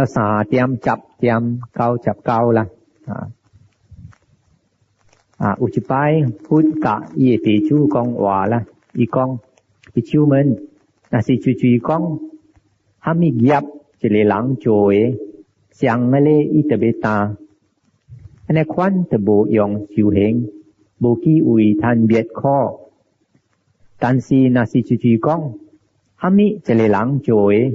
3點10點九十九啦。啊啊，有一擺佛佮伊的弟子講話啦，伊講比丘們，若是就是講，啥物業一個人做的，上個咧伊就欲擔，按呢款就無用修行，無機會貪滅苦。但是若是就是講，啥物一個人做的，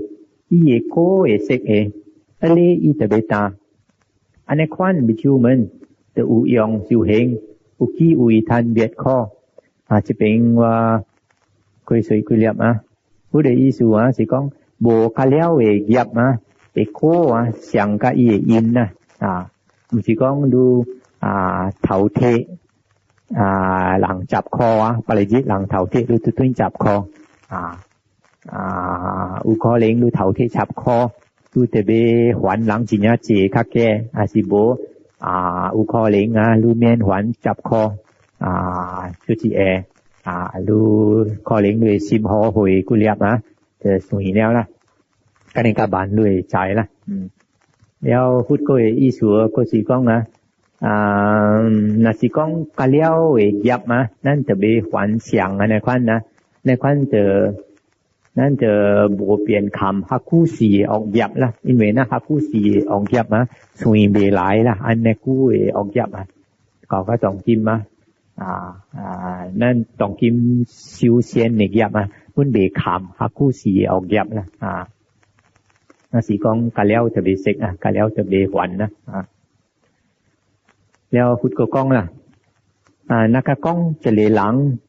伊的果會識的，按呢伊就欲擔，按呢款比丘們就有用修行，有機會貪滅苦。啊，這邊我開水幾粒啊，佛的意思啊是講無較了的業啊，的果啊，上佮伊的因啊，啊，毋是講你啊頭提啊人十箍啊，別日人頭提你就轉十箍啊啊，有可能你頭提十箍，你特別還人真正濟較過，還是無啊？有可能啊，你免還十箍啊，就是會啊，你可能你會心後悔幾粒啊，就算了啦，按呢較慢你會知啦，嗯。了佛閣的意思，閣是講啊，啊，若是講較了的業啊，咱就欲還上按呢款啊，那款就咱就無變堪較久時的惡業啦，因為咱較久時的惡業啊，算袂來啦，按呢久的惡業啊，搞個當今啊，啊啊，咱當今修善的業啊，阮袂堪較久時的惡業啦，啊。若是講較了就欲識啊，較了就袂還啦啊。了佛閣講啦，啊，若個講一個人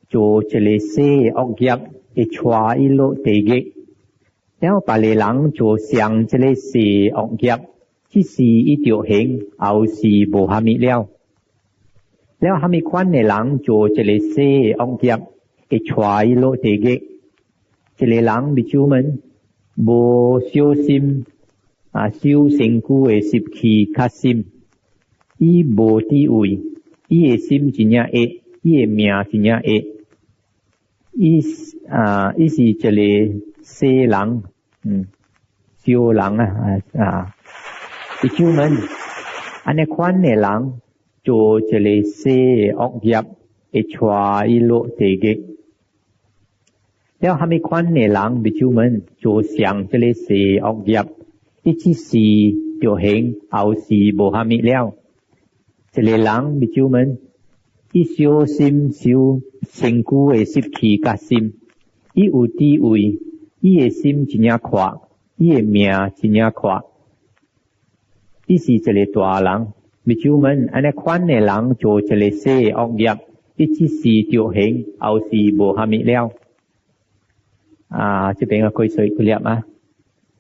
做一個細惡業，會帶伊落地獄；了別個人做上一個細惡業，這時伊著行，後世無蝦米了。了蝦米款的人做一個細惡業，會帶伊落地獄？一個人比丘們無小心啊，修身軀的習氣較深，伊無智慧，伊的心真正惡，伊的命真正惡，伊啊，伊是一個細人，嗯，小人啊啊，比丘們，按呢款的人做一個細惡業，會帶伊落地獄。了蝦米款的人，比丘們做上這個細惡業，伊這時著行，後世無蝦米了。一個人比丘們，伊小心修身軀的習氣較深，伊有智慧，伊的心真正闊，伊的命真正闊。伊是一個大人，比丘們按呢款的人做一個細惡業，伊這時著行，後世無蝦米了。啊，這邊個開水幾粒啊？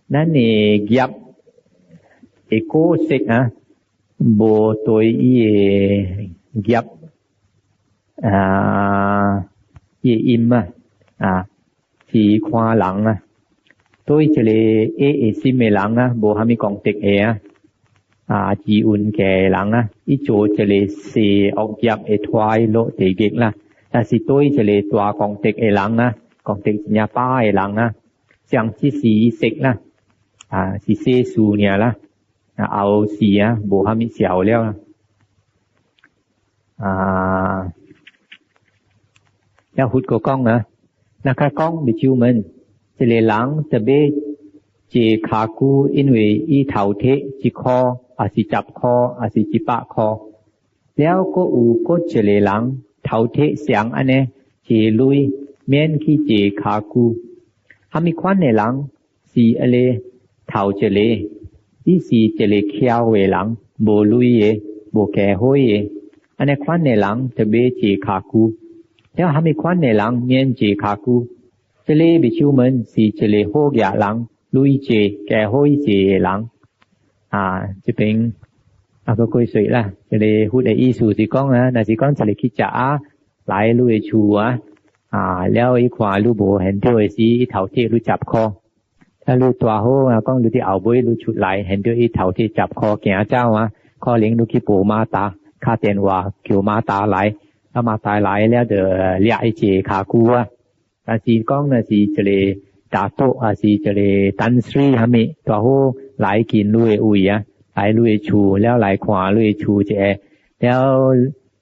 咱的業的果色啊，無對伊的業啊，伊的因啊，啊，是看人啊，對一個惡的心的人啊，無蝦米功德的啊，啊，自運嘅人啊，伊做一個細惡業會拖伊落地獄啦。但是對一個大功德的人啊，功德真正飽的人啊，像這時伊識啦，啊，是細事爾啦，啊，後世啊，無蝦米痟了啦。啊，了佛閣講啊，若較講比丘們，一個人特別坐跤久，因為伊頭提一箍，抑是十箍，抑是100箍，了閣有閣一個人頭提上按呢，濟鐳免去坐跤久。蝦米款的人是按呢頭一個，伊是一個巧的人，無鐳的，無加花的，按呢款的人特別坐跤久。了蝦米款的人免坐跤久？這個比丘們是一個好額人，鐳濟加花濟的人。啊，這邊啊閣過歲啦。這個佛的意思是講啊，若是講一個去食啊，來你的厝啊，啊，了伊看你無現著的時，伊頭提你十箍。啊，你大好啊，講你佇後尾你出來，現著伊頭提十箍行走啊，可能你去報馬達，敲電話叫馬達來，啊馬達來了就掠伊坐跤久啊。但是講若是一個拿督，抑是一個丹斯里啥物，大好來近你的位啊，來你的厝，了來看你的厝一下，了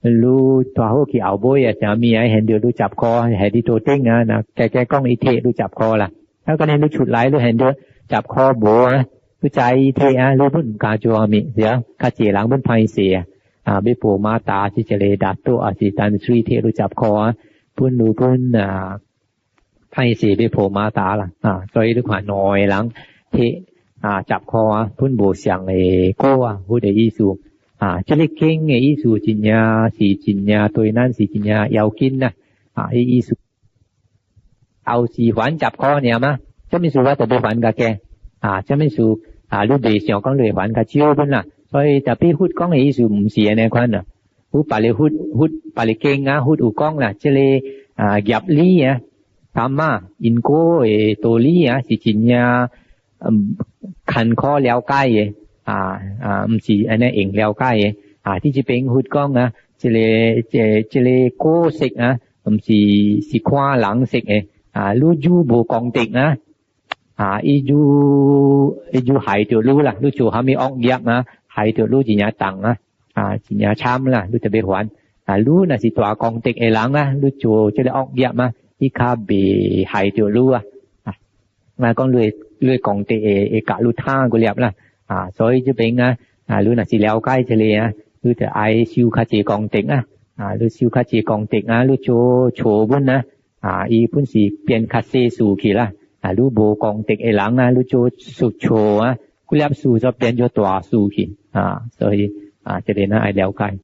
你拄好去後尾啊，啥物啊，現著你10箍係佇桌頂啊，若加加講伊提你十箍啦，啊，今日你出來你現著十箍無啊，你知伊提啊，你本毋敢做啥物，是啊，較濟人本歹勢啊，啊，欲報馬達是一个拿督抑是丹斯提你十箍啊，本你本啊歹勢欲報馬達啦，啊，所以你看兩个人提啊十箍啊，本無相的果啊，佛的意思啊，這个經的意思真正是真正對咱是真正要緊啦，啊，彼意思後時還十箍爾嗎？啥物事我就欲還較濟啊，啥物事啊，你袂想講你會還較少本啦，所以 tapi 佛講的意思毋是按呢款啦，佛別个佛佛別个經啊，佛有講啦，這个啊業理啊，kamma 因果的道理啊，是真正艱苦了解的啊啊，毋是按呢用了解的啊。佇這邊佛講啊，這个這這个果色啊，毋是是看人色的啊，你愈無功德啊，啊，伊愈伊愈害著你啦，你做啥物惡業啊，害著你真正重啊，啊，真正慘啦，你特別煩。啊，你若是大功德的人啊，你做這个惡業啊，伊較袂害著你啊。啊，我講你你功德會會共你貪過粒啦。啊，所以這邊啊，啊，你若是了解這个啊，你就愛修較濟功德啊。啊，你修較濟功德啊，你做錯本啊，啊，伊本是變較細事去啦。啊，你無功德的人啊，你做出錯啊，幾粒事就變做大事去啊，所以啊，這个咱愛了解。